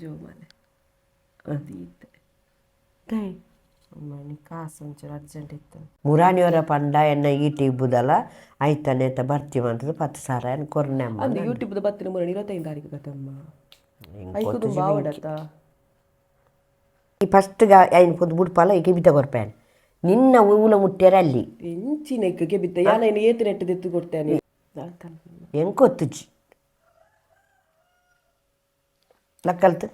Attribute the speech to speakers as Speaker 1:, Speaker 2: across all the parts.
Speaker 1: ಜೋಮಾಲೆ ಅದು ಇತ್ತೆ ಅಮ್ಮ ಕಾಸು ಒಂಚೂರು ಅರ್ಜೆಂಟ್ ಇತ್ತು.
Speaker 2: ಮುರಾಣಿಯವರ ಪಂಡ ಎನ್ನ ಈಟಿ ಇಬ್ಬುದಲ್ಲ ಐತನೇತ ಬರ್ತಿ ಬಂತದ್ದು 10,000 ಏನು ಕೊರ್ನೆ ಅಮ್ಮ.
Speaker 1: ಅಂದು ಯೂಟ್ಯೂಬ್ದ ಬತ್ತಿನ ಮುರಾಣಿ 25 ತಾರೀಕು ಕತಮ್ಮ.
Speaker 2: ಎಂಕ್
Speaker 1: ಐಕುದು ಬಾವಡತ್ತ.
Speaker 2: ಈ ಫಸ್ಟ್ಗ ಐನ್ ಪೊದು ಬುಡ್ಪಾಲ ಈ ಕಿಬಿತ ಕೊರ್ಪೇನ್ ನಿನ್ನ ಊಲ ಮುಟ್ಟ್ಯಾರ ಅಲ್ಲಿ.
Speaker 1: ಎಂಚಿನ ಇಕ್ಕಗೆ ಬಿತ್ತ ಯಾನ ಇನ್ನು ಏತು ನೆಟ್ಟು ದೆತ್ತು ಕೊಡ್ತೇನೆ.
Speaker 2: ಎಂಕ್ ಗೊತ್ತುಜಿ ಲಕ್ಕಲ್ತು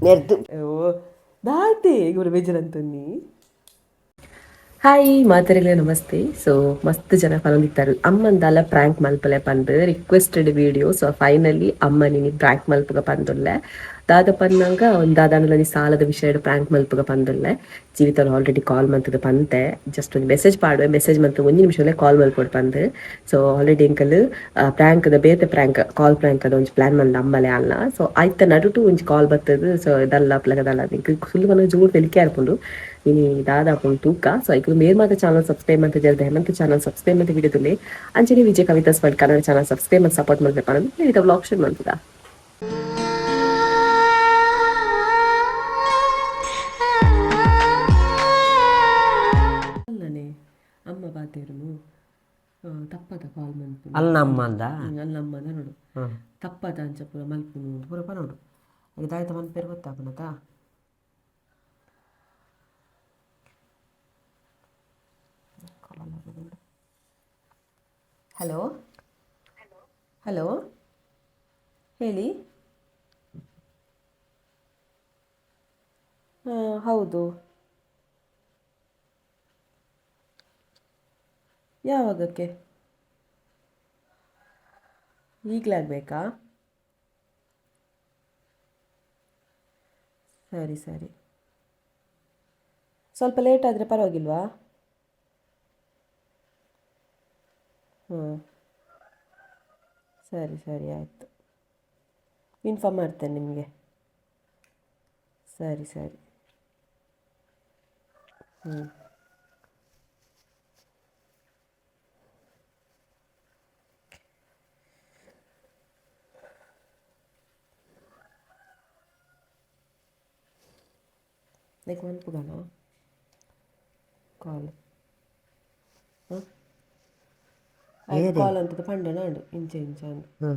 Speaker 2: ನೆರ್ದು.
Speaker 1: ಓ ದಾತೆ ಇವರು ಬೇಜಾರಂತನ್ನಿ. ಹಾಯ್ ಮಾತರಿಗಳೇ, ನಮಸ್ತೆ. ಸೊ ಮಸ್ತ್ ಜನ ಪನೊಂದಿತ್ತಾರೆ ಅಮ್ಮಂದಾಲ ಪ್ರಾಂಕ್ ಮಲ್ಪಲೆ ಪಂದ್ ರಿಕ್ವೆಸ್ಟೆಡ್ ವಿಡಿಯೋ. ಸೊ ಫೈನಲಿ ಅಮ್ಮ ನಿನಿ ಪ್ರಾಂಕ್ ಮಲ್ಪುಗ ಪಂದುಲ್ಲೆ. ದಾದ ಪನ್ನಾಗ ಒಂದು ದಾದಾನಲ ಸಾಲದ ವಿಷಯ ಪ್ರಾಂಕ್ ಮಲ್ಪುಗ ಪಂದುಲ್ಲೆ. ಜೀವಿತ ಆಲ್ರೆಡಿ ಕಾಲ್ ಮಂತದ ಪಂತೆ, ಜಸ್ಟ್ ಒಂದು ಮೆಸೇಜ್ ಪಾಡುವೆ, ಮೆಸೇಜ್ ಮಂತ್ ಒಂಜಿ ನಿಮಿಷ ಕಾಲ್ ಮಲ್ಪೊಡು ಪಂದ್. ಸೊ ಆಲ್ರೆಡಿ ಎಂಕಲ್ ಪ್ರಾಂಕ್ ದ ಬೇತೆ ಪ್ರಾಂಕ್ ಕಾಲ್ ಪ್ರಾಂಕ್ ಅದ ಒಂಜಿ ಪ್ಲಾನ್ ಮಂದ ಅಮ್ಮಲೆ ಅಲ್ಲ. ಸೊ ಐತ ನಡುಟು ಒಂಜಿ ಕಾಲ್ ಬತ್ತದು. ಸೊ ದಲ್ಲ ಪ್ಲಗದಲ್ಲ ನಿಂಕ್ ಸುಲ್ಲು ಜೋರು ತೆಲಿಕೆ ಆರ್ಪುಂಡು ಇನಿ ದಾದ ಅಪುಂಡು ತೂಕ. ಸೊ ಐಕ್ ಮೇರ್ ಮಾತ ಚಾನಲ್ ಸಬ್ಸ್ಕ್ರೈಬ್ ಅಂತ ಜಲ್ದಿ ಹೇಮಂತ್ ಚಾನಲ್ ಸಬ್ಸ್ಕ್ರೈಬ್ ಅಂತ ವಿಡಿಯೋ ತುಲೆ. ಅಂಚನೆ Vijay Kavita's world Kannada channel subscribe ಮತ್ತು ಸಪೋರ್ಟ್ ಮಾಡ್ಬೇಕು ಅನ್ನೋದು ಇದು ವ್ಲಾಗ್ ಶುರು ಮಾಡ್ತದ. ಅಲ್ಲನೆ ಅಮ್ಮ ಬಾತೇರುನು ತಪ್ಪದ ಕಾಲ್ ಮನ್ಪುನು.
Speaker 2: ಅಲ್ಲ ಅಮ್ಮ ಅಂದ.
Speaker 1: ಅಲ್ಲ ಅಮ್ಮ ಅಂದ ನೋಡು. ತಪ್ಪದ ಅಂಚ ಪೂರ ಮಲ್ಪುನು ಪೂರ ಪನೋಡು. ಹಾಗೆ ದಾಯ್ತ ಮನ್ಪೇರು ಗೊತ್ತಾಪುನತಾ. ಹಲೋ ಹಲೋ, ಹೇಳಿ. ಹಾಂ ಹೌದು, ಯಾವಾಗಕ್ಕೆ? ಈಗಲೇ ಆಗಬೇಕಾ? ಸರಿ ಸರಿ, ಸ್ವಲ್ಪ ಲೇಟ್ ಆದರೆ ಪರವಾಗಿಲ್ವಾ? ಹ್ಞೂ, ಸರಿ ಸರಿ, ಆಯಿತು. ಇನ್ಫಾರ್ಮ್ ಮಾಡ್ತೇನೆ ನಿಮಗೆ. ಸರಿ ಸರಿ. ಹ್ಞೂ, ಲೈಕ್ ಮನ್ಪುಗನ ಕಾಲ್ ಹಾಂ ಕಾಲ್ ಅಂತದ ಪಂಡನ ಉಂಡು ಇಂಚ ಇಂಚ ಅಂದು.
Speaker 2: ಹ್ಞೂ,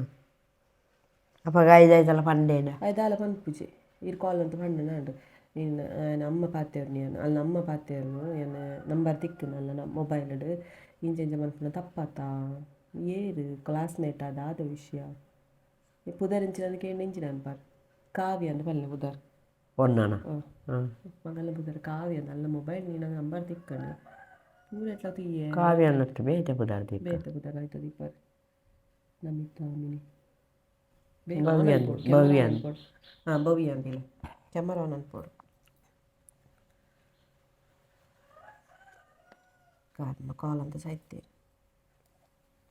Speaker 2: ಅಪ್ಪಗ ಐದೈತಲ್ಲ ಪಂಡೇನ.
Speaker 1: ಐದಾಲ ಪನ್ಪುಜಿ ಇರ್ ಕಾಲ್ ಅಂತ ಪಂಡನ ಉಂಡು. ನಿನ್ನ ಆಯನ ಅಮ್ಮ ಪಾತೆರ್ನಿ ನಾನು ಅಲ್ಲ ಅಮ್ಮ ಪಾತೆರ್ನು ಎನ್ನ ನಂಬರ್ ತಿಕ್ಕು ನನ್ನ ಮೊಬೈಲ್ಡ್. ಇಂಚ ಇಂಚ ಮನ್ಪುನ ತಪ್ಪಾತಾ, ಏರು ಕ್ಲಾಸ್ಮೇಟ್ ದಾದ ವಿಷಯ, ಪುದರ್ ಇಂಚಿನ ಕೇಂದ್ರ ಇಂಚಿನ ಅನ್ಪಾರ್ ಕಾವ್ಯ ಅಂದ್ ಪಲ್ಲೆ ಪುದರ್.
Speaker 2: ಒಣ್ಣನ.
Speaker 1: ಹಾಂ.
Speaker 2: ಹ್ಞೂ.
Speaker 1: ಮಗನ ಪುದರ್ ಕಾವ್ಯ ಅಂದ್. ಅಲ್ಲ ಮೊಬೈಲ್ ನೀನು ನಂಬರ್ ತಿಕ್ಕಂಡು ಪೂರ ಎಟ್ಲ ತೂಯೆ.
Speaker 2: ಕಾವ್ಯ ಅನ್ನತ್ತು ಬೇತೆ ಪುದಾರ್ದಿ.
Speaker 1: ಬೇತೆ ಪುದರ್ ಆಯ್ತದ ಇಪ್ಪರ್ ನಮಿತಾ ಮಿನಿ.
Speaker 2: ಭವ್ಯ ಅಂದ್, ಭವ್ಯ ಅಂದ್.
Speaker 1: ಹಾಂ, ಭವ್ಯ ಅಂದಿಲ್ಲ, ಕ್ಯಾಮರಾ ಆನ್ ಅನ್ಪೋಡು. ಕಾರ್ಮ ಕಾಲ್ ಅಂತ ಸಾಯ್ತೀರಿ.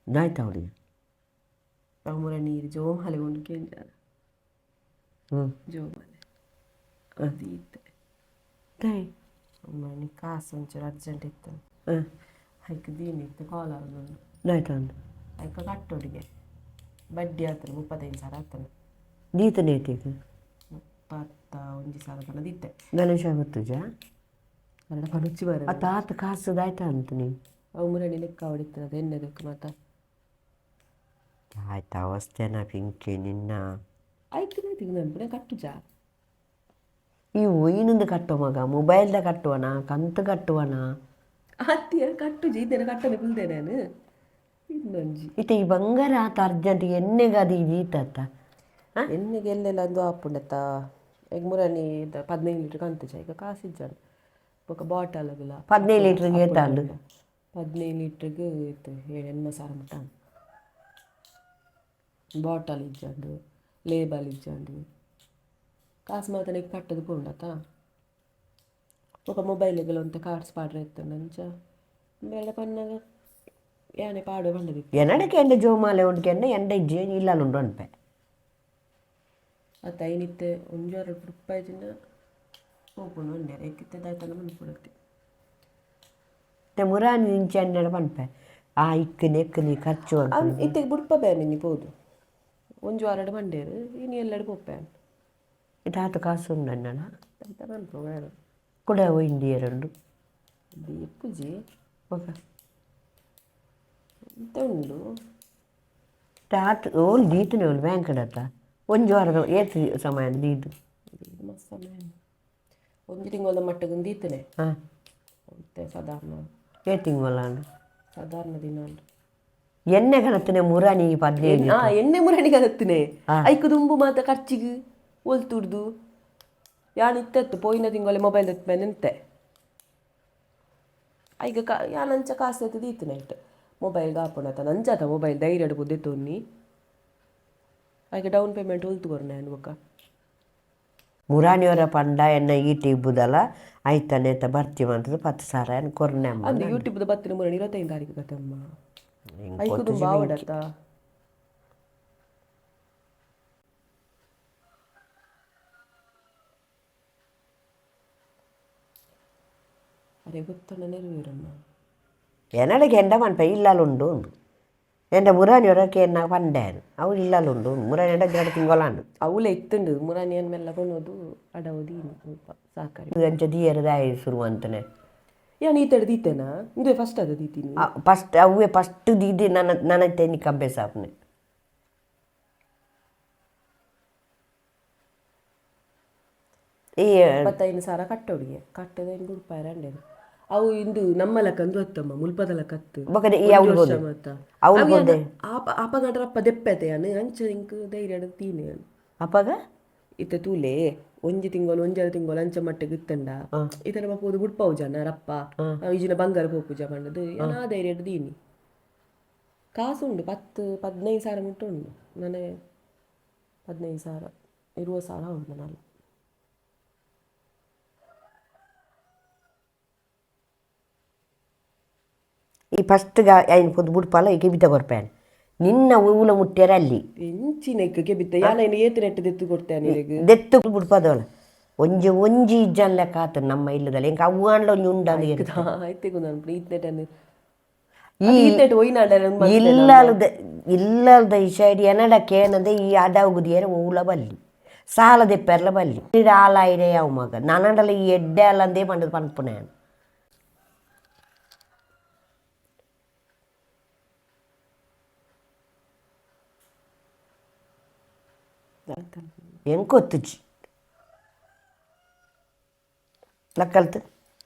Speaker 2: ದಾಯ್ತ ಅವಳಿಗೆ.
Speaker 1: ಮುರ ನೀರು ಜೋಮಾಲೆ ಉಂಡು ಕೇಂಜಾರ.
Speaker 2: ಹ್ಞೂ.
Speaker 1: ಜೋಮಾಲೆ ಅದು ಇತ್ತೆ. ಅಮ್ಮ ಕಾಸು ಒಂಚೂರು ಅರ್ಜೆಂಟ್ ಇತ್ತು.
Speaker 2: ಹಾಂ.
Speaker 1: ಐಕ್ ದೀನ ಇತ್ತು ಕಾಲ್ ಆಗೋದು.
Speaker 2: ದಾಯ್ತ ಅಂದು.
Speaker 1: ಐಕ ಕಟ್ಟೋಡಿಗೆ ಬಡ್ಡಿ ಆತನ 35,000 ಆತನ.
Speaker 2: ದೀತ ನೇತಿಗೆ.
Speaker 1: 31,000 ತನಕ ದಿತ್ತೆ.
Speaker 2: ಗಣೇಶ ಗೊತ್ತುಜಾ.
Speaker 1: ಕನ್ನಡ ಪನುಚ್ಚಿ ಬರ.
Speaker 2: ಆ ತಾತ ಕಾಸು ದಾಯ್ತ ಅಂತ ನೀ.
Speaker 1: ಅವು ಮುರಣಿ ಲೆಕ್ಕ ಹೊಡಿತದೆ ಅದು ಎಣ್ಣೆದಕ್ಕೆ ಮಾತ.
Speaker 2: ಆಯ್ತು ಅವಸ್ಥೆನಾ ಪಿಂಕಿ ನಿನ್ನ.
Speaker 1: ಆಯ್ತು ಆಯ್ತು ಕಟ್ಟುಜಾ.
Speaker 2: ಈ ಒಯ್ನಂದು ಕಟ್ಟುವ ಮಗ ಮೊಬೈಲ್ದ ಕಟ್ಟುವನ ಕಂತು ಕಟ್ಟುವನ.
Speaker 1: ಅತ್ತಿಯ ಕಟ್ಟುಜಿ ಇದ್ದೇನೆ ಕಟ್ಟನೆ ಕುಲ್ದೆ ನಾನು ಇನ್ನೊಂಜಿ.
Speaker 2: ಇತ್ತ ಈ ಬಂಗಾರ ಆತ ಅರ್ಜೆಂಟ್ ಎಣ್ಣೆಗೆ ಅದು ಇದು ಈತತ್ತ.
Speaker 1: ಎಣ್ಣೆಗೆ ಎಲ್ಲೆಲ್ಲ ಅಂದು ಆಪುಂಡತ್ತ. ಈಗ ಮುರಣಿ 15 ಲೀಟ್ರ್ ಕಂತುಜ ಈಗ ಕಾಸಿಜ್ಜಾನ ಬೊಕ ಬಾಟಲ್ ಅಗಲ.
Speaker 2: 15 ಲೀಟ್ರಿಗೆ ಏತಾಂಡು?
Speaker 1: 15 ಲೀಟ್ರಿಗೆ ಇತ್ತು 7-8 ಸಾವಿರ ಮುಟ್ಟ. ಬಾಟಲ್ ಇಜ್ಜಂಡು, ಲೇಬಲ್ ಇಜ್ಜಂಡು, ಕಾಸು ಮಾತ್ರ ಕಟ್ಟದು ಪೋಂಡತ್ತ. ಬೊಕ ಮೊಬೈಲ್ಗೆಲ್ಲ ಒಂತೆ ಕಾರ್ಡ್ಸ್ ಪಾಡ್ರೆ ಇತ್ತಂಡ ಅಂಚ ಬೇಡ ಪನ್ನಾಗ ಯಾನೆ ಪಾಡುವೆ ಪಂಡದಿತ್ತು.
Speaker 2: ಎನ್ನಡಕ್ಕೆ ಎಂಡ ಜೋಮಾಲೆ ಉಂಡು ಕೆಂಡ ಎಂಡ ಇಜ್ಜಿ ಇಲ್ಲಲುಂಡು ಅನ್ಪೆ.
Speaker 1: ಅತ್ತ ಐನಿತ್ತೆ ಒಂಜಾರು ರೂಪಾಯಿ ದಿನ ಪೋಪುಂಡು ಒಂಡೆ ಎಕ್ಕಿತ್ತೆ ದಾಯ್ತಲ್ಲ ಮನ್ಪುಡತ್ತೆ.
Speaker 2: ಮತ್ತೆ ಮುರಾನಿ ಇಂಚೆ ಎನ್ನಡ ಪನ್ಪೆ ಆ ಇಕ್ಕು ನೆಕ್ಕು ನೀ ಖರ್ಚು ಅಂತ.
Speaker 1: ಇತ್ತೆಗೆ ಬುಡ್ಪ ಬೇನೆ ನೀ ಪೋದು ಒಂಜಿ ವಾರಡ್ ಬಂಡೇರು ಇನಿ ಎಲ್ಲೆಡೆ ಪೋಪೆ.
Speaker 2: ಇದಾತು ಕಾಸು ಉಂಡು ಅಣ್ಣನ.
Speaker 1: ಐತ ಮನ್ಪು.
Speaker 2: ಕುಡ ಇಂಡಿಯರುಂಡು.
Speaker 1: ಎಪ್ಪುಜಿ.
Speaker 2: ಬೊಕ?
Speaker 1: ಎಂತ ಉಂಡು?
Speaker 2: ಆತ್ ಓಲ್ ದೀತನೆ ಓಲ್ ಬ್ಯಾಂಕ್ ಅತ್ತ ಒಂಜಿ ವಾರದ ಏತ್ ಸಮಯ ದೀದು?
Speaker 1: ಮಸ್ತ್ ಸಮಯ, ಒಂಜಿ ತಿಂಗಳ ಮಟ್ಟಕ್ಕೆ ದೀತನೆ.
Speaker 2: ಹಾಂ.
Speaker 1: ಇತ್ತೆ ಸಾಧಾರಣ.
Speaker 2: ಏತ್ ತಿಂಗಳ?
Speaker 1: ಸಾಧಾರಣ ದಿನ ಉಂಡು.
Speaker 2: ಎಣ್ಣೆ ಕಣತ್ತನೆ ಮುರಾನಿ 15.
Speaker 1: ಆ ಎಣ್ಣೆ ಮುರಣಿಗೆ ಹತ್ತನೆ. ಐಕ್ ದುಂಬು ಮಾತ ಖರ್ಚಿಗೆ ಒಲ್ತುಡ್ದು ಯಾನ್ ಇತ್ತೆತ್ತು ಪೋಯಿನ ತಿಂಗಳ ಮೊಬೈಲ್ ಎತ್ಮೇಲೆ ನಿಂತೆ. ಐಗ ಕಾ ಯಾನ್ ಅಂಚ ಕಾಸು ಎತ್ತು ದೀತನೆ. ಐಟ್ ಮೊಬೈಲ್ ಗಾಪುಣತ ನಂಚಾತ ಮೊಬೈಲ್ ಧೈರ್ಯ ದೆತ್ತೊನ್ನಿ. ಐಕ ಡೌನ್ ಪೇಮೆಂಟ್ ಒಲ್ತು ಕೊರ್ನೆ ಬೊಕ್ಕ.
Speaker 2: ಮುರಾನಿಯವರ ಪಂಡ ಎನ್ನ ಈಟಿ ಇಬ್ಬುದಲ್ಲ ಐತನೆ ಬರ್ತಿ ಮಂತದ 10,000 ಏನು ಕೊರ್ನೆ ಅಮ್ಮ.
Speaker 1: ಅಂದು ಯೂಟ್ಯೂಬ್ದ ಬತ್ತಿನ ಮುರಣಿ 25 ತಾರೀಕು ಕತಮ್ಮ. ಐಕು ದುಂಬು ಆವಡತ್ತ. ಅರೆ ಗೊತ್ತಣ್ಣ ನೆರವೇರಮ್ಮ.
Speaker 2: ಎನ್ನಡ ಕೆಂಡ ಪನ್ಪ ಇಲ್ಲಲುಂಡು ಉಂಡು ಎಂಡ ಮುರಾನಿಯವರ ಕೇನ್ನ ಪಂಡೇನು ಅವು ಇಲ್ಲಲುಂಡು ಮುರಾನಿ ಎಂಡ 2 ತಿಂಗಳಾಂಡು.
Speaker 1: ಅವುಲೆ ಇತ್ತುಂಡು ಮುರಾನಿ ಮೆಲ್ಲ ಕೊನೋದು ಅಡವದಿ ಸ್ವಲ್ಪ ಸಾಕಾರಿ.
Speaker 2: ಅಂಚ ದಿಯರದಾಯಿ ಶುರು ಅಂತನೆ.
Speaker 1: ಯಾನ್ ಈತಡೆ ದೀತೆನಾ? ಇಂದುವೆ ಫಸ್ಟ್ ಅದ ದೀತೀನಿ.
Speaker 2: ಫಸ್ಟ್ ಅವೇ ಫಸ್ಟ್ ದೀದಿ ನನ್ನ ನನ್ನ ತೆನಿ ಅಭ್ಯಾಸ ಆಪನೆ. ಈ
Speaker 1: 25,000 ಕಟ್ಟೋಡಿಗೆ ಕಟ್ಟದ ಗುಡ್ಪಾಯರ ಅಂಡೇನು ಅವು ಇಂದು ನಮ್ಮ ಲೆಕ್ಕಂದು ಅತ್ತಮ್ಮ ಮುಲ್ಪದ ಲೆಕ್ಕತ್ತು.
Speaker 2: ಬೊಕ ಈ ಅವ್ಲು ಬೋದೆ. ಅವ್ಲು ಬೋದೆ.
Speaker 1: ಆಪಗಂಡ್ರಪ್ಪ ದೆಪ್ಪೆತೆ ಯಾನ್ ಅಂಚ ಇಂಕ್ ಧೈರ್ಯ ತೀನಿ.
Speaker 2: ಅಪಗ.
Speaker 1: ಇತ್ತೆ ತೂಲೆ, ಒಂಜಿ ತಿಂಗಳು ಒಂಜಾರು ತಿಂಗಳು ಅಂಚ ಮಟ್ಟಿಗೆ ಇತ್ತಂಡ ಇತರ ಪೋದು ಬುಡ್ಪಾವು ಜನ ರಪ್ಪ ಈಜಿನ ಬಂಗಾರ ಪೋಪುಜ ಪಂಡದು ಯಾನ್ ಆ ಧೈರ್ಯ ದೀನಿ. ಕಾಸು ಉಂಡು, 10 15 ಸಾವಿರ ಮುಟ್ಟ ಉಂಡು ನನಗೆ. 15,000 20,000 ಉಂಡು ನನ್ನಲ್ಲ.
Speaker 2: ಈ ಫಸ್ಟ್ ಐನ್ ಪೊದು ಬುಡ್ಪಾಲ ಈ ಕೆಬಿತ ಕೊರ್ಪೇನೆ ನಿನ್ನ ಉಲ ಮುಟ್ಟ್ಯಾರ ಅಲ್ಲಿ.
Speaker 1: ಎಂಚಿನ ಕೆಬಿತ್ತ ಯಾನ ಏತ್ ನೆಟ್ಟು ದೆತ್ತು ಕೊಡ್ತೇನೆ ನಿನಗೆ?
Speaker 2: ದೆತ್ತು ಬುಡ್ಪದವಳ ಒಂಜಿ ಒಂಜಿ ಇಜ್ಜನ್ ಲೆಕ್ಕ ಆತ ನಮ್ಮ ಇಲ್ಲದಲ್ಲಿ ಎಂಕ ಅವು ಆಂಡ್ಲ ಒಂಜಿ ಉಂಡಾಂದು.
Speaker 1: ಆಯ್ತು ನಾನು ಈತ್ನೆಟ್
Speaker 2: ಈ
Speaker 1: ಈತ್ನೆಟ್ ಒಯ್ನಾಡ.
Speaker 2: ಇಲ್ಲಲ್ದ ಇಲ್ಲಲ್ದ ಈ ಸೈಡ್ ಎನಡ ಕೇನದೆ ಈ ಅಡವುಗುದಿಯರ ಓಲ ಬಲ್ಲಿ ಸಾಲ ದೆಪ್ಪೆರ್ಲ ಬಲ್ಲಿ ಆಲಾಯಿರೆ ಯಾವ ಮಗ ನನಡಲ ಈ ಎಡ್ಡೆ ಅಲ್ಲಂದೇ ಪಂಡದು ಪನ್ಪುನೆ. ಎಂಕೊತ್ತುಜಿ ಲಕ್ಕಲ್ತು.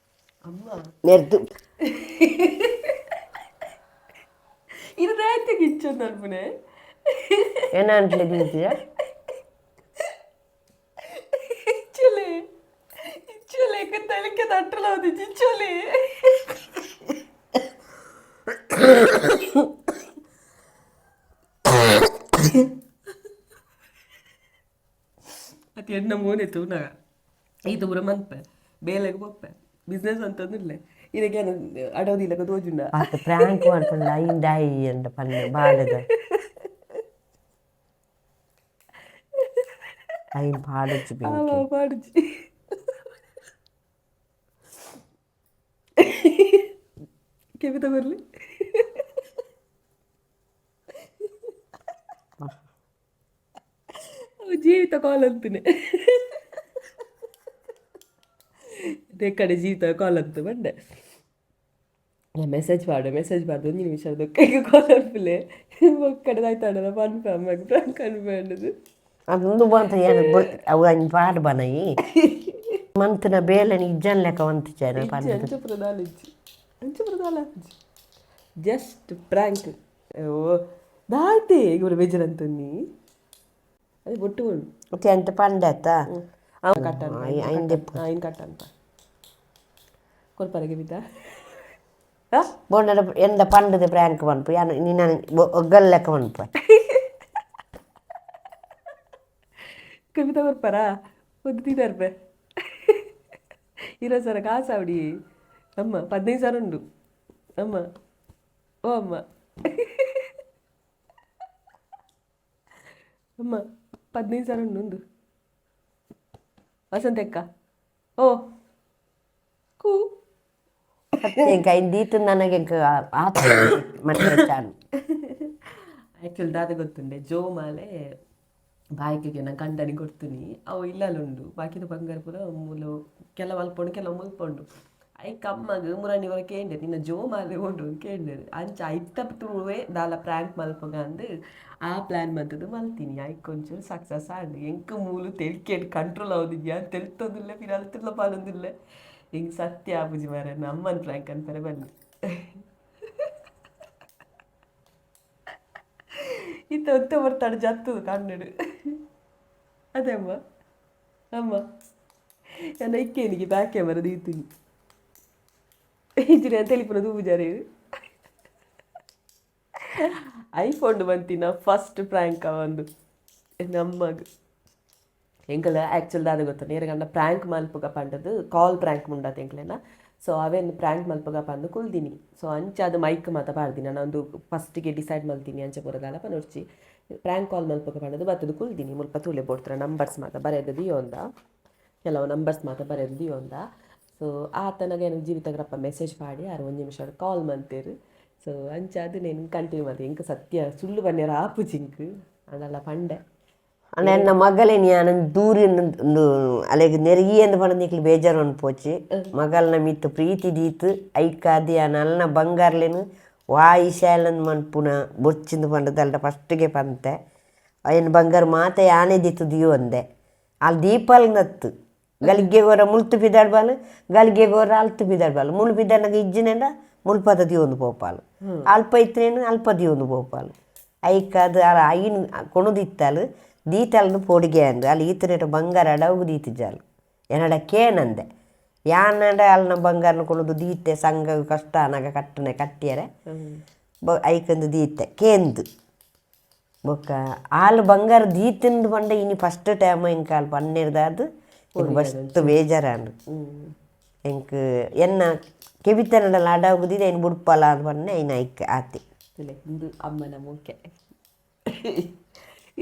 Speaker 1: ಅಮ್ಮ.
Speaker 2: ನೆರ್ದು.
Speaker 1: ಇದು ದಾಯ್ತಿಗೆ ಇಚ್ಚೊಂದು ಅನ್ಪುನೆ.
Speaker 2: ಏನ ಅಂಟ್ಲೆ ದೀತಿಯ?
Speaker 1: ಇಚ್ಚಲೆ ಇಚ್ಚಲೆ ತಲಿಕೆ ತಟ್ಟಲ ಇಚ್ಚಲೆ. ಅತಿ ಎಣ್ಣ ಮೋನೆ ತೂನಾಗ ಈತ ಪೂರ ಮನ್ಪೆ ಬೇಲೆಗ್ ಪೋಪೆ ಬಿಸ್ನೆಸ್ ಅಂತಂದಿಲ್ಲ ಇದಕ್ಕೆ ಅಡೋದಿಲ್ಲ ತೋಜುಂಡ.
Speaker 2: ಆತ ಪ್ರಾಂಕ್ ಮಾಡ್ಕೊಂಡ ಐಂದಾಯಿ ಅಂತ ಪನ್ನೆ ಬಾಳೆದ ಐನ್ ಪಾಡಚ್ಚು ಬೆಂಕಿ.
Speaker 1: ಪಾಡುಜಿ. ಕೆಬಿತ ಬರ್ಲಿ. ಅವು ಜೀವಿತ ಕಾಲ್ ಅಂತಾನೆ ಅದೇ ಕಡೆ ಜೀವಿತ ಕಾಲ್ ಅಂತ ಬಂಡೆ. ಮೆಸೇಜ್ ಮಾಡು ಮೆಸೇಜ್ ಮಾಡು ಒಂದು ನಿಮಿಷ ಕೈಗೆ ಕಾಲ್ ಅನ್ಪಿಲೆ ಒಕ್ಕಡೆ ಆಯ್ತಾಡಲ್ಲ ಪನ್ಪೆ ಅಮ್ಮಗೆ ಪ್ರಾಂಕ್ ಅನ್ಪೆ.
Speaker 2: ಅದು ಬಂತ ಏನು ಅವು ಐನ್ ಪಾಡು ಬನಯಿ ಮಂತನ ಬೇಲೆನ ಇಜ್ಜನ್ ಲೆಕ್ಕ వంತ చేರ ಪಂಡ.
Speaker 1: ಅಂಚ ಪ್ರಧಾನ ಇಜ್ಜಿ, ಅಂಚ ಪ್ರಧಾನ ಜಸ್ಟ್ ಪ್ರಾಂಕ್. ಓ ದಾಯ್ತೆ ಇವರು ಬೇಜಾರಂತನ್ನಿ ಅದು ಬೊಟ್ಟು.
Speaker 2: ಮತ್ತೆ ಎಂತ ಪಂಡತ್ತ?
Speaker 1: ಕಟ್ಟನ್.
Speaker 2: ಐನ್ ದೆಪ್ಪು.
Speaker 1: ಐನ್ ಕಟ್ಟನ್ಪ ಕೊಲ್ಪರಗೆ ಬಿದ್ದ.
Speaker 2: ಬೋಂಡ ಎಂದ ಪಂಡದ ಪ್ರಾಂಕ್ ಪನ್ಪು ಯಾನು ನಿನ್ನ ಒಗ್ಗಲ್ ಲೆಕ್ಕ ಪನ್ಪ.
Speaker 1: ಕವಿತಾ ಬರ್ಪಾರಾ ಒಂದು ತೀದಾರ್ಪೆ 20,000 ಕಾಸು ಅವಡಿ ಅಮ್ಮ 15,000 ಉಂಡು ಅಮ್ಮ. ಓ ಅಮ್ಮ ಅಮ್ಮ 15,000 ಉಂಡು ಉಂದು ವಸಂತ ಅಕ್ಕ ಓ ಕೂ.
Speaker 2: ಇಂಕ ಐನ್ ದೀತು ನನಗೆ ಇಂಕ ಆತ ಮತ್ತೆ ಚಾನ್.
Speaker 1: ಆ್ಯಕ್ಚುಲಿ ದಾದ ಗೊತ್ತುಂಡೆ ಜೋಮಾಲೆ. ಬಾಯ್ಕಿಗೆ ನಾನು ಕಂಡನಿ ಕೊಡ್ತೀನಿ, ಅವು ಇಲ್ಲಲುಂಡು. ಬಾಕಿದ ಬಂಗಾರ ಪೂರ ಮೂಲು ಕೆಲವು ಅಲ್ಪುಂಡು, ಕೆಲವು ಮುಲ್ಪುಂಡು. ಐಕ್ ಅಮ್ಮಗ್ ಮುರಾನಿ ವರ ಕೇಂಡೆರ್, ನಿನ್ನ ಜೋಮಾಲೆ ಉಂಡು ಕೇಂಡೆರ್. ಅಂಚ ಐತ ತುಳುವೆ ದಾಲ ಪ್ರ್ಯಾಂಕ್ ಮಲ್ಪುಗ ಅಂದ್ ಆ ಪ್ಲ್ಯಾನ್ ಮಲ್ತುದು ಮಲ್ತೀನಿ. ಐಕ್ ಒಂಚೂರು ಸಕ್ಸಸ್ ಆಂಡ್. ಎಂಕ್ ಮೂಲು ತೆಲ್ಕೆಡ್ ಕಂಟ್ರೋಲ್ ಆವೊಂದಿಜ್ಜಿ. ಯಾನ್ ತೆಲ್ತೊಂದುಲ್ಲೆ, ಪಿರ ಅಲ್ತುರ್ಲ ಪಾಡೊಂದುಲ್ಲೆ. ಎಂಕ್ ಸತ್ಯ ಆಪುಜಿ ಮಾರ್ರೆ, ನಮ್ಮನ್ ಪ್ರ್ಯಾಂಕ್ ಅನ್ಪೆರೆ ಬಲ್ಲಿ. ಇತ್ತೆ ಒಂತೆ ಬರ್ತಡೆ ಜತ್ತುದು ಕಣ್ಣುಡು. ಅದೇ ಅಮ್ಮ ಅಮ್ಮ ನನ್ನ ಇಕ್ಕೇನಿಗೆ ಬ್ಯಾಕ್ ಕ್ಯಾಮರಾ ದೀತೀನಿ ಇಜ್ಜಿನ ತೆಲಿಪುನ ತೂಜಾರೆ. ಐಫೋನ್ ಬಂತಿನ ಫಸ್ಟ್ ಪ್ರ್ಯಾಂಕ್ ಒಂದು ನಮ್ಮಗ್. ಎಂಕಲ ಆ್ಯಕ್ಚುಲ್ ದಾದ ಗೊತ್ತ? ನೇರಗಂಡ ಪ್ರ್ಯಾಂಕ್ ಮಲ್ಪುಗ ಪಂಡದು ಕಾಲ್ ಪ್ರ್ಯಾಂಕ್ ಮುಂಡಾತ ಎಂಕ್ಲೆನ. ಸೊ ಅವೇನು ಪ್ರ್ಯಾಂಕ್ ಮಲ್ಪುಗ ಪಂದು ಕುಲ್ದಿನಿ. ಸೊ ಅಂಚ ಅದು ಮೈಕ್ ಮಾತ ಪಾಡ್ದಿನಿ. ನಾನು ಒಂದು ಫಸ್ಟಿಗೆ ಡಿಸೈಡ್ ಮಲ್ತೀನಿ, ಅಂಚ ಪೂರ ಪನೊಡ್ಚಿ, ಪ್ರ್ಯಾಂಕ್ ಕಾಲ್ ಮಲ್ಪುಗ ಪಂಡದು ಬತ್ತದು ಕುಲ್ದಿನಿ. ಮುಲ್ಪ ತೂಲೆ, ಬೋಡ್ತರ ನಂಬರ್ಸ್ ಮಾತ ಬರೆದು ದಿಯೊಂದ, ಕೆಲವು ನಂಬರ್ಸ್ ಮಾತ ಬರೆದು ದಿಯೊಂದ. ಸೊ ಆತನಗ ಏನು ಜೀವಿತಗ್ರಪ್ಪ ಮೆಸೇಜ್ ಪಾಡಿ ಆರು ಒಂಜಿ ನಿಮಿಷ ಕಾಲ್ ಮಂತೇರು. ಸೊ ಅಂಚ ಅದು నేను ಕಂಟಿನ್ಯೂ ಮಲ್ತೆ. ಎಂಕ್ ಸತ್ಯ ಸುಳ್ಳು ಬನ್ನಿಯರ ಆಪುಜಿಂಕ್ ಅಂಡಲ ಪಂಡೆ.
Speaker 2: ಅಣ್ಣ, ಎನ್ನ ಮಗಲೇ ನಾನು ದೂರಿನ ಅಲೆಗ್ ನೆರಿಗಿ ಅಂದ್ ಪಂಡ ನಿಕ್ಲು ಬೇಜಾರು ಅನ್ಪೋಚಿ. ಮಗಲ್ನ ಮಿತ್ತು ಪ್ರೀತಿ ದೀತ್ ಐಕಾದಿ ನಲ್ನ ಬಂಗಾರ್ಲೇನು ವಾ ಇಶಾಲನ್ ಮನ್ಪುನ ಬೊಚ್ಚಿಂದು ಪಂಡದ ಅಲ್ಡ ಫಸ್ಟ್ಗೆ ಪಂತೆ. ಅಯ್ಯನ ಬಂಗಾರ ಮಾತೆ ಯಾನೆ ದಿತ್ತು ದಿಯೋ ಅಂದೆ. ಅಲ್ಲಿ ದೀಪಾಲ್ ನತ್ತು ಗಲಿಗೆ ಗೋರ ಮುಲ್ತು ಬಿದಾಡ್ಬಾಲು, ಗಲಿಗೆ ಗೋರ ಅಲ್ತು ಬಿದಾಡ್ಬಾಲು. ಮುಳು ಬಿದ್ದಾಡನಾಗ ಇಜ್ಜಿನೆಂಡ ಮುಲ್ಪದ ದಿಯೊಂದು ಪೋಪಾಲು, ಅಲ್ಪ ಇತ್ತನೇನು ಅಲ್ಪ ದಿಯೊಂದು ಪೋಪಾಲು. ಐಕಾದು ಅಲ್ಲ ಐನ್ ಕೊಣದಿತ್ತಾಲು ದೀತಾಲನು ಪೋಡಿಗೆ ಅಂದು ಅಲ್ಲಿ ಈತನೇಟ ಬಂಗಾರ ಅಡವು ದೀತು ಜಾಲು ಎನ್ನಡ ಕೇನಂದೆ. ಯಾನಡ ಅಲ್ನ ಬಂಗಾರನ ಕೊಣದು ದೀತೆ, ಸಂಘ ಕಷ್ಟ ಅನಗ ಕಟ್ಟನೆ ಕಟ್ಟಿಯರೆ ಬ ಐಕಂದು ದೀತೆ ಕೇಂದು. ಬೊಕ್ಕ ಆಲ್ ಬಂಗಾರ ದೀತಿಂದು ಪಂಡ ಇನಿ ಫಸ್ಟ್ ಟೈಮ್ ಎಂಕ್ ಆಲ್ ಪನ್ನೆರ್ದಾದ್ ಎಂಕ್ ಮಸ್ತ್ ಬೇಜಾರಾಂಡ್. ಎಂಕ್ ಎನ್ನ ಕೆಬಿತನಡಲ ಅಡವು ದೀದ ಐನ್ ಬುಡ್ಪಲ ಅಂದ್ ಪನ್ನೆ ಐನ್ ಐಕ್ ಆತೆ.
Speaker 1: ತೂಲೆ, ಇಂದು ಅಮ್ಮನ ಮೋಕೆ.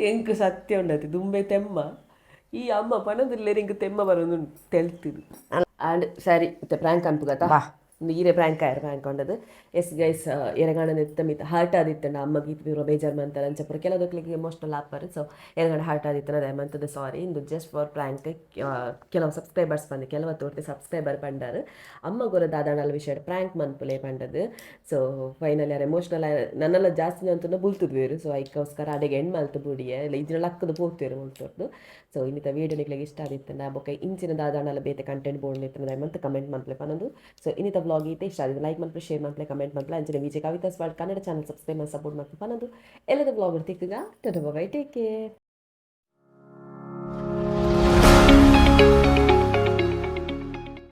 Speaker 1: ಎಂಕ್ ಸತ್ಯ ಉಂಡತಿ ದುಂಬೆ ತೆಮ್ಮ. ಈ ಅಮ್ಮ ಪನೊಂದುಲ್ಲೆರ್, ಎಂಕ್ ತೆಮ್ಮ ಬರೊಂದುಂಡು ತೆಲ್ತುದು. ಆಂಡ್ ಸರಿ, ಇತ್ತೆ ಪ್ರ್ಯಾಂಕ್ ಅನ್ಪುಗತ.
Speaker 2: ಬಾ.
Speaker 1: ಈರೆ ಪ್ರ್ಯಾಂಕ್ ಆಯರ್ ಪ್ರ್ಯಾಂಕ್ ಉಂಡದು. ಎಸ್ ಗೈಸ್, ಎರೆಗಾಣ ನೆತ್ತ ಮಿತ್ತ ಹರ್ಟ್ ಆದಿತ್ತಂಡ, ಅಮ್ಮಗ್ ಈತ್ ಪೂರ ಬೇಜಾರ್ ಮಂತಲ್ ಅಂಚ ಪೂರ ಕೆಲವುದಕ್ಲೆಗ್ ಎಮೋಷನಲ್ ಆಪರ್. ಸೊ ಎರೆಗಾಣ ಹರ್ಟ್ ಆದಿತ್ತಂಡ ದಯ ಮಂತದ ಸಾರಿ. ಇಂದು ಜಸ್ಟ್ ಫಾರ್ ಪ್ರ್ಯಾಂಕ್. ಕೆಲವು ಸಬ್ಸ್ಕ್ರೈಬರ್ಸ್ ಬಂದು, ಕೆಲವು ತೋರ್ತೆ ಸಬ್ಸ್ಕ್ರೈಬರ್ ಪಂಡರ್, ಅಮ್ಮ ಗೊರ ದಾದಾಣಲ್ ವಿಷಯ ಪ್ರ್ಯಾಂಕ್ ಮನ್ಪುಲೆ ಪಂಡದು. ಸೊ ಫೈನಲ್ ಯಾರು ಎಮೋಷನಲ್ ನನ್ನೆಲ್ಲ ಜಾಸ್ತಿ ಅಂತಂದು ಬುಲ್ತುದ್ವೇರು. ಸೊ ಐಕೋಸ್ಕರ ಅಡೆಗೆ ಎಂಡ್ ಮಲ್ತು ಬುಡಿಯೆ ಇಜ್ಜಿನ ಲಕ್ಕದ ಪೋತೇರು ಮುಲ್ತೊರ್ದು. ಸೊ ಇನ್ನಿತ ವೀಡಿಯೋ ನಿಕ್ಲೆಗ್ ಇಷ್ಟ ಆದಿತ್ತಂಡ, ಬೊಕ್ಕ ಇಂಚಿನ ದಾದಾಣಲ ಬೇತೆ ಕಂಟೆಂಟ್ ಬೋರ್ಡ್ ಇತ್ತಂಡ ಮಂತ್ ಕಮೆಂಟ್ ಮನ್ಪುಲೆ ಪನೊಂದು. ಸೊ ಇನ್ನಿತ ವ್ಲಾಗ್ ಈತೆ. ಇಷ್ಟ ಆದಿತ್ತು ಲೈಕ್ ಮನ್ಪುಲೆ, ಶೇರ್ ಮನ್ಪುಲೆ, ಕಮೆಂಟ್ ಮನ್ಪುಲೆ. ಅಂಚನೆ Vijay Kavita's world Kannada channel subscribe ಮಾಡಿ ಸಪೋರ್ಟ್ ಮನ್ಪುಲೆ ಪನೊಂದು. ಎಲ್ಲದ ವ್ಲಾಗ್ ತಿಕ್ಕುಗ. Tata, bye, take care.